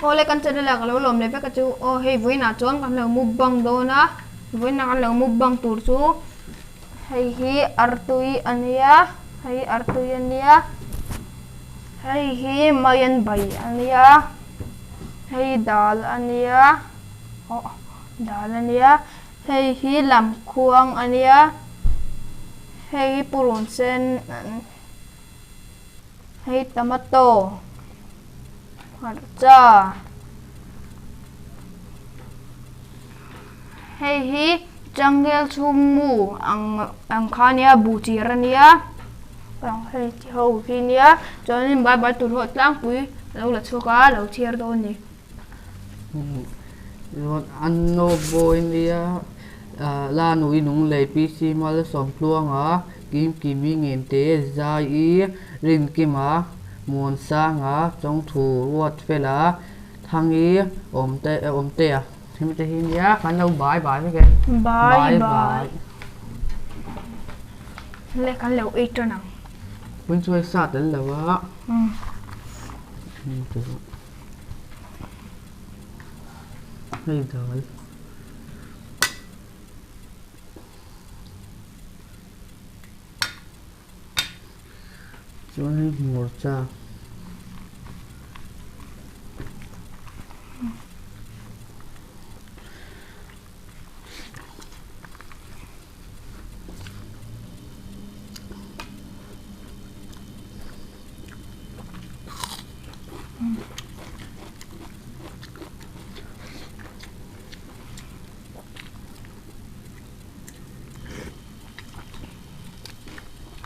Awle kan channel ah ka lo lawm leh vek a chu aw hei vawiinah chuan kan lo mukbang dawn a vawiinah kan lo mukbang tur chu hei hi artui a nia hei artui a nia hei hi maian bai a nia hei dal a nia aw dal a nia hei hi lamkhuang a nia hei hi purun sen. Hei tomato hmarcha hei hi changel chhung mu ang ang kha ania buh chir ania hei chi ho khi ania chuanin bai bai tur ho tlangpui alo la chhuak a lo chhiar dawn a ni. Anno bawi nia la nui nung lei PC Malsawmtluanga Kimkimi Ngente Zai Rinkima Muansanga Chawngthu Ruatfela Thangi Awmte Awmtea hemi te hi nia kan lo bai bai vek e. Bai bai. Le kan lo ei tan ang. Hun chu hei sa tel lo a. Hei dal. Chuan hei hmawrcha.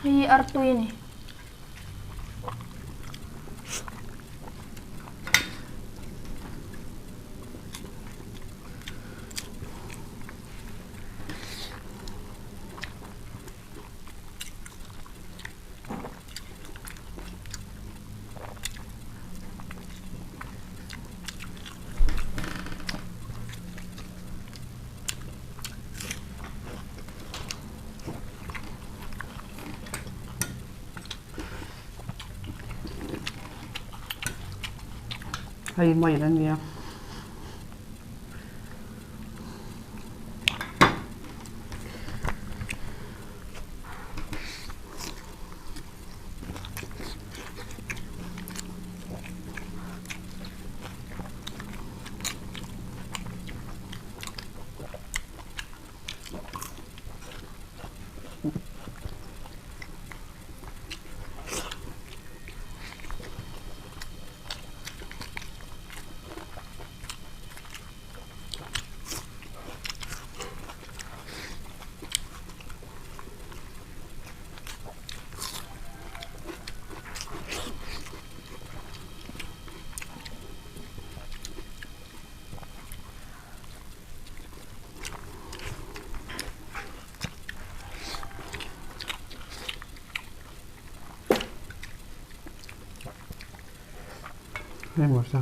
Hei hi artui a ni. Hei mai a nia. Hei hmarcha.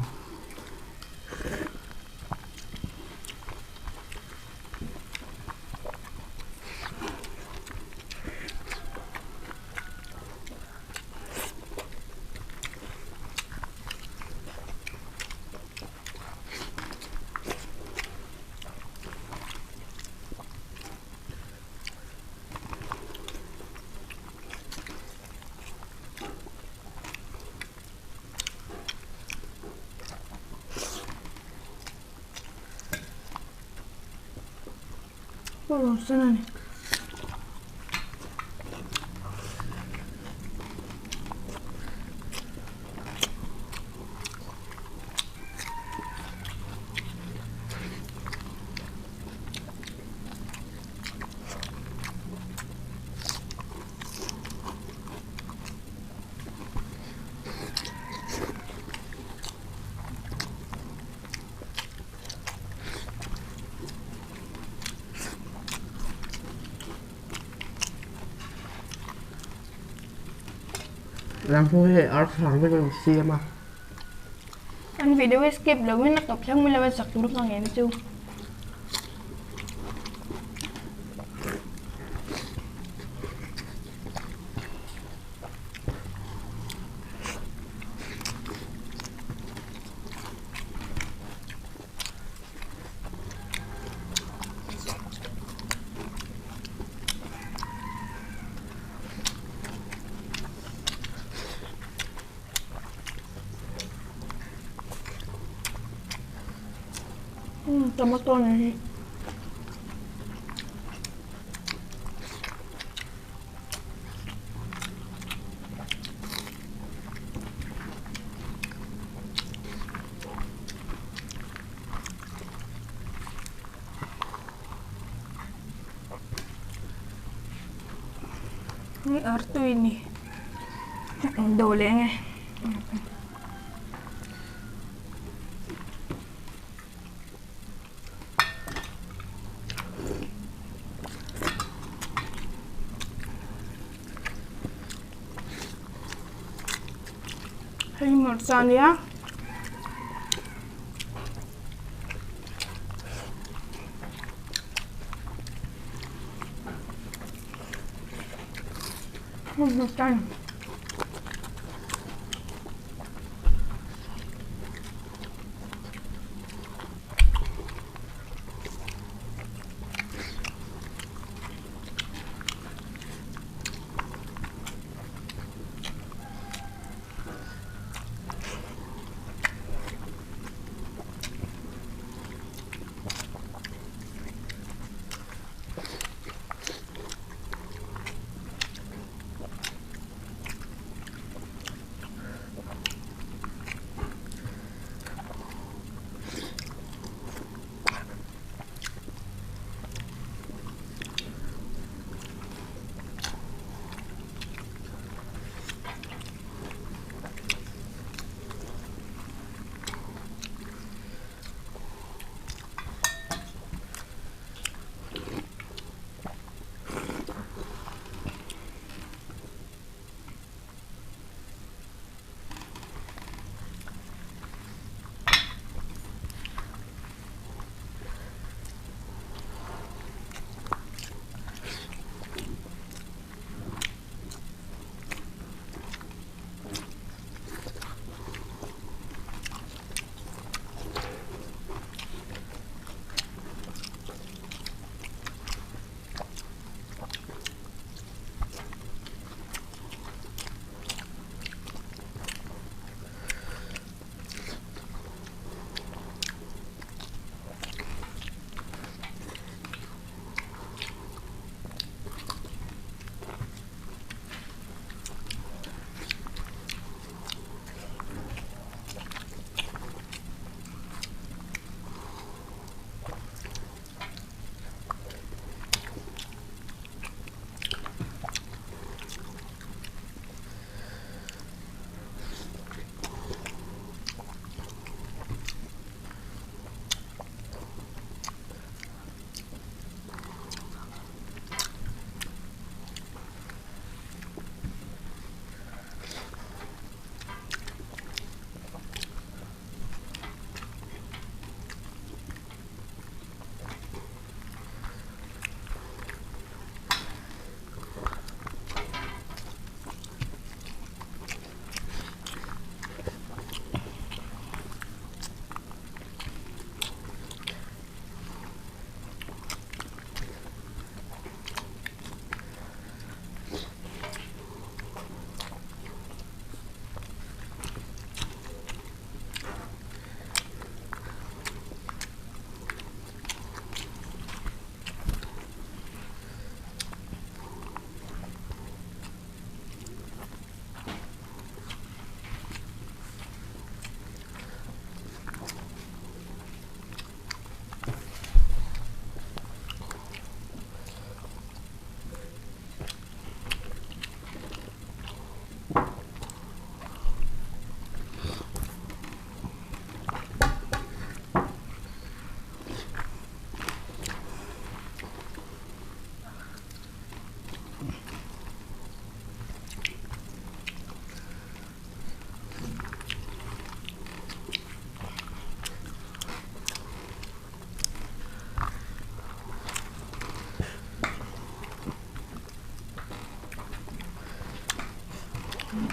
Pawh sen a ni. Lam pawh hi ar thlang vek a rawn siam a. An video hi skip lo in a tawp thleng mai lo a sak tur ka ngen chu. Tomato nen hi. Hei artui ni do leh nge. Hei hmarcha a nia. Hei hmarcha a ni.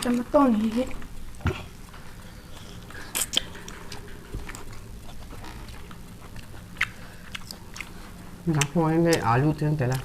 Tomato ni hi. Nang pawh hian hei alu te an telh a.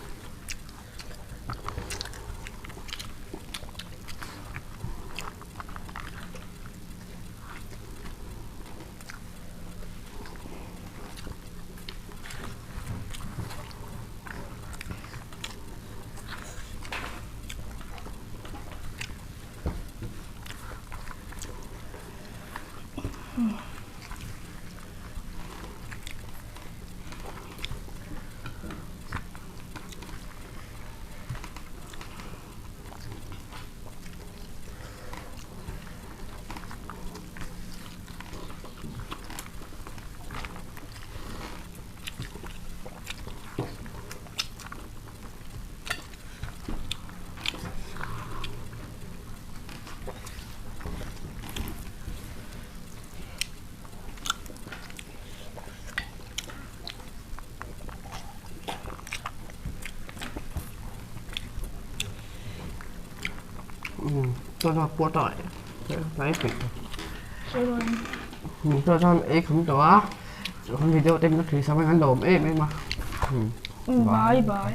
Chuan chuan pawh tawh mai peih chuan chuan ei kham tawh a chuan video te min lo thlir sak a kan lawm em em a bye bye.